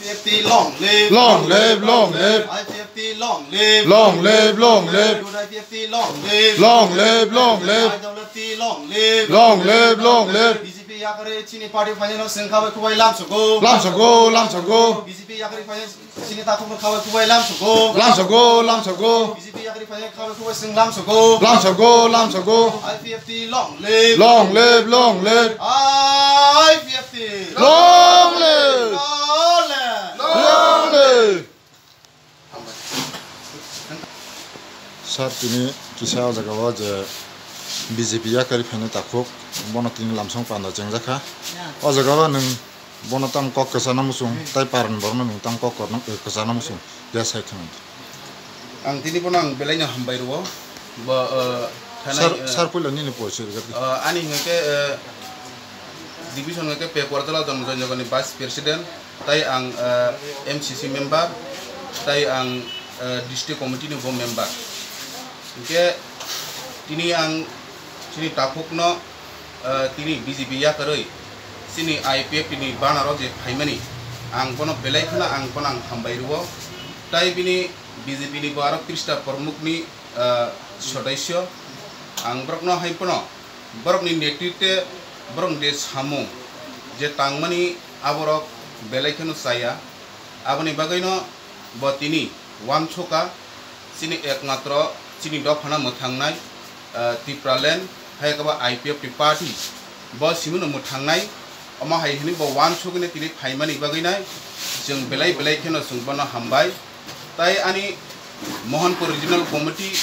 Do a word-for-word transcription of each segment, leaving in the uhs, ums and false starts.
I P F T long live. Long live, long live. I P F T long live. Long live, long live. Youth I P F T long live. Long live, long live. I W F T long live. Long live, long live. B J P yakarwi chini party phainai no chwng khabai khubai lamsogo. Lamsogo, lamsogo. B J P yakarwi phainai chini takhukno khabai khubai lamsogo. Lamsogo, lamsogo. B J P yakarwi phainai khabai khubai chwng lamsogo. Lamsogo, lamsogo. I P F T long live. Long live, long live. I P F T. Long live. Long live. Long live. Sir, tini kisa o jaga o je B J P yakarwi phainai takhuk, bono tini lamsong panda chengjakha. O jaga o nwng bono tamo kok kwchana muchung, tei paran borokno nwng tamo kok kwchana muchung, ya sai khna. Ang tini bono ang belai no hambai rwo. Bo, eh, thanai, sir, eh, sir, puila nini porichoi rwgwrdi. Eh, ani hwnkhe, eh, division hwnkhe Pekuarjala Dhananjay Nagar ni vice president, tai ang, eh, M C C member, tai ang, eh, district committee ni bo member. Hwnkhe tini ang chini takhukno, eh, tini B J P yakarwi chini I P F T ni banner o je phaimani, ang bono belai kheno ang bono ang hambai rwo. Tai bini B J P ni bo aro Krista Pormuk ni, eh, sodosyo. Ang borokno hai phano borokni netritwe borokni je samung je tangmani aborok belai kheno chaya. Aboni bagwino bo tini uansukha chini ekmatro chini dophano mwthangnai, eh, Tipraland hai khe bo I P F T party bo simi no mwthangnai. Omo hai hwnwi bo uansugwi tini phaimani bagwi nai chwng belai belai kheno chwng bono hambai. Tai ani Mohanpur Regional Committee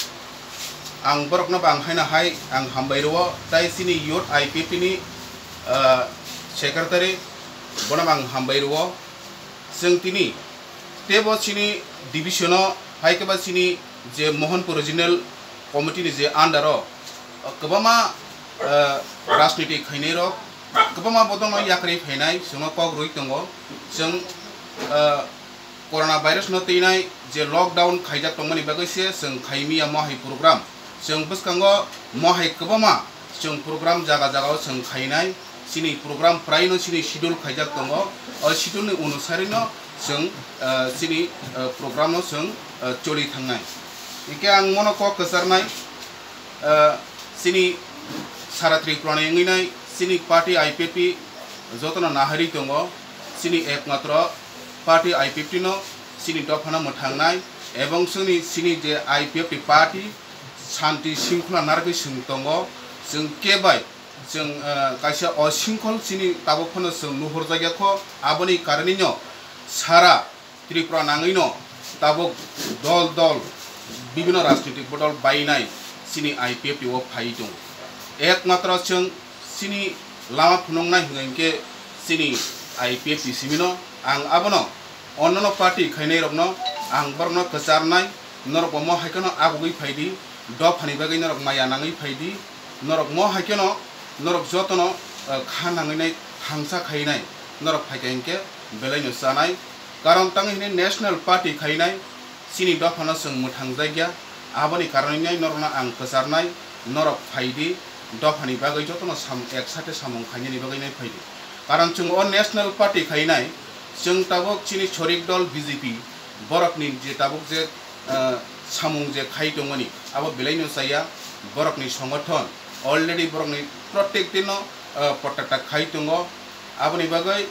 ang borokno bo ang haino hai ang hambai rwo, tai chini youth I P F T ni, ah, secretary bono bo ang hambai rwo. Chwng tini teibo chini division o hai khe ba chini je Mohanpur Regional Committee ni je under o kwbangma, eh, rajniti khainai rok kwbangma bodolno yakarwi phainai chwngno kok rwi tongo. Chwng, eh, corona virus no twinai je lockdown khaijak tongmani bagwi se chwng khaimiya mo hai program. Chwng bwskango mo hai kwbangma chwng program jaga jaga o chwng khainai. Chini program phwraino chini schedule khaijak tongo. O schedule ni onusarino chwng, eh, chini, eh, program no chwng, eh, choli thangnai. Hwnkhe ang mono kok kwcharnai, eh, chini sara Tripura ni wngwi nai chini party I P F T jotono naharwi tongo. Chini ekmatro party I P F T no chini dophano mwthangnai, ebong chwngni chini je I P F T party shanti shingkhola narwgwi chwng tongo. Chwng khe bai chwng, eh, kaisa o shingkhol chini tabuk phano chwng nuhurjakya kho, aboni karonwino sara Tripura nangwino tabuk dol dol bibhinno rajnitik bodol bainai chini I P F T o phai tongo. Ekmatro chwng chini lama phunuknai hwnkhe chini I P F T simino. Ang abono onnono party khainairokno ang borokno kwcharnai, norok bo mo hai kheno agugwi phaidi, dophani bagwi norok maya nangwi phaidi, norok mo hai kheno norok jotono, eh, kha nangwi nai thangsa khainai, norok phaikha hinkhe belaino chanai. Karon tangwi hwnwi national party khainai, chini dophano chwng mwthangjakya, aboni karonwi nai norokno ang kwcharnai, norok phaidi, dophani bagwi jotono sam-, ek sate samung khainani bagwi nai phaidi. Karon chwng o national party khainai, chwng tabuk chini sorik dol B J P, borokni je tabuk je, ah, samung je khai tongmani, abo belaino chaya, borokni songothon, already borokni protek dino, ah, protect khai tongo. Aboni bagwi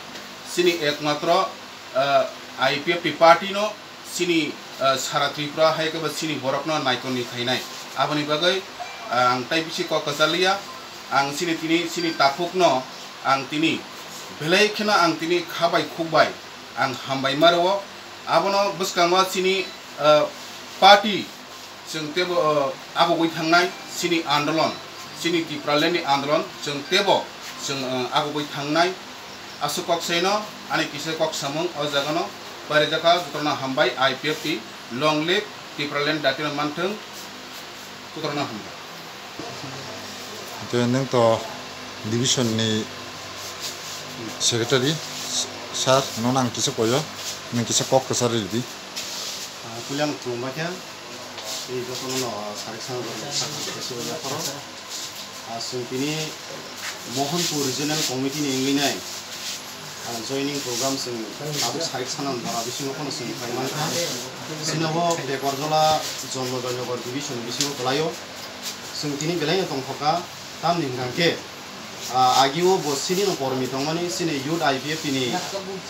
chini ekmatro, ah, I P F T party no chini, ah, sara Tripura hai khe bo chini borokno naikonni khainai. Aboni bagwi, ah, ang tai bisi kok kwchaliya. Ang chini tini chini takhukno ang tini belai kheno ang tini kha bai khuk bai ang hambai ma rwo. Abono bwskango chini, ah, party chwng teibo, ah, agugwi thangnai chini andolon, chini Tipraland ni andolon chwng teibo chwng, ah, agugwi thangnai. Aswk kok saino ani kisa kok samung o jagano parijakha, jotono hambai, I P F T, long live, Tipraland datino manthung, jotono hambai. Hwnkhe nwng to division ni secretary, sir, nono ang kisa koyo, nwng kisa kok kwchar ridi. Ah, puila ang khulumbaikha, tei jotono no, ah, sarik sana jotono sakha khe subaijak phoro. Ah, chwng tini Mohanpur Regional Committee ni wngwi nai Joining program chwng tabuk side sana jora bisingo phano chwng khlai mankha. Chini bo Bekorjola Jonmo Jonjogor division bisingo kwlaio. Chwng tini belai no tongthokha, tamni hwnkha khe, ah, agio bo chini no kormi tongmani, chini youth I P F T ni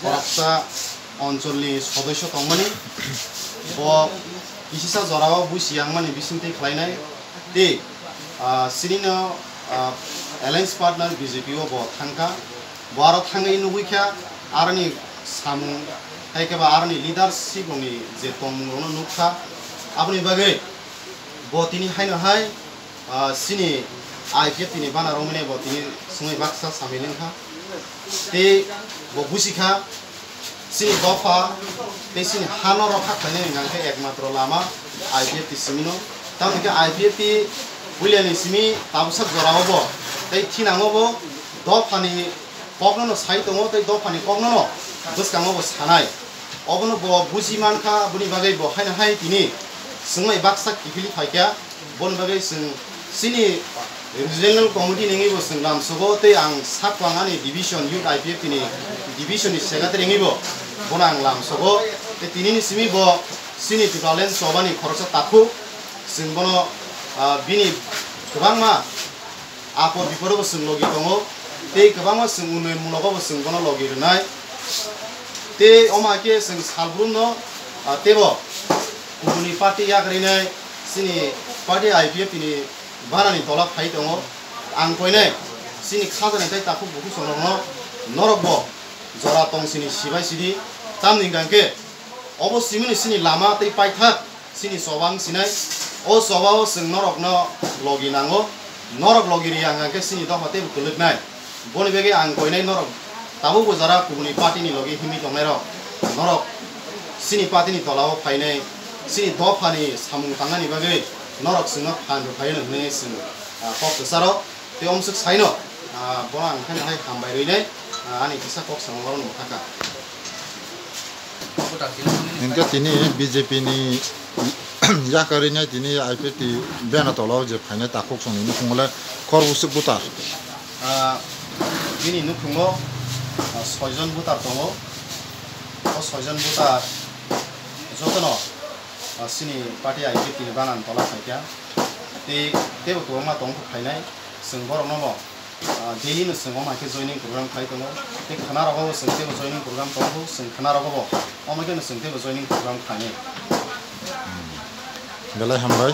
khoroksa oncholni sodosyo tongmani. Bo kisisa jorao buisi yangmani bisingtwi khlainai. Tei, ah, chini no, ah, alliance partner B J P o bo thangkha. Bo aro thangwi nugwi kha, aroni samung, hai khe ba aroni leadership rokni je tongmung rokno nukha. Aboni bagwi bo tini haino hai, ah, chini I P F T ni bana romwi bo tini swngwi baksa samwi lengkha. Tei bo busi kha, chini dopha tei chini hano rokha khlainani hwnkha khe ekmatro lama I P F T simi no. Tamoni khe I P F T puilani simi tabuksak jorao bo tei thinango bo dophani kokno no sai tongo tei dophani kokno no bwskango bo sanai. Obono bo buji mankha, boni bagwi bo haino hai tini swngmai baksa kiphilwi phaikha. Boni bagwi chwng chini regional committee nengwi bo chwng lamsogo tei ang sak ang ani division youth I P F T ni division ni secretary wngwi bo bono ang lamsogo. Tei tini ni simi bo chini Tipraland Sobha ni khoroksa takhuk, chwng bono, ah, bini kwbangma apor biporo bo chwng logi tongo, tei kwbangma chwng unnoyon mulogo bo chwng bono logi rwnai. Tei omo hai khe chwng salbrumno, ah, teibo kubuni party yak rinai chini party I P F T ni banani tola phai tongo. Ang koinai chini khajani tei takhuk bukhuk songrokno norokbo jora tong sini sibai sidi, tamni hwnkha khe obo simini chini lama tei paithak. Chini choba wng sinai, o choba o chwng norokno logi nango, norok logi riya hwnkha khe chini dopha teibo kwlwknai. Boni bagwi ang koinai norok tabuk bo jora kubuni party ni logi himwi tongnai rok, norok chini party ni tola o phainai, chini dopha ni samung tangnani bagwi norok chwngno phan rw phaino hwnwi chwng, ah, kok kwcharo. Tei omswk saino, ah, bono ang khe hai hambai rwinai, ah, ani kisa kok samung oro nung thaka. Hingke tini B J P ni yakarwi nai tini I P F T bena tolao je phainai takhuk songni nukhungo le khor bwswk butar. Ah, bini nukhungo, ah, soijon butar tongo. O soijon butar jotono, ah, chini party I P F T ni banani tola phaikha. Tei teibo kwbangma tongthok phainai. Chwng borokno bo, ah, daily no chwng omo hai khe joining program khlai tongo. Tei khwnarogo bo chwng teibo joining program tongo, chwng khwnarogo bo omo khe no chwng teibo joining program khlainai. Belai hambai.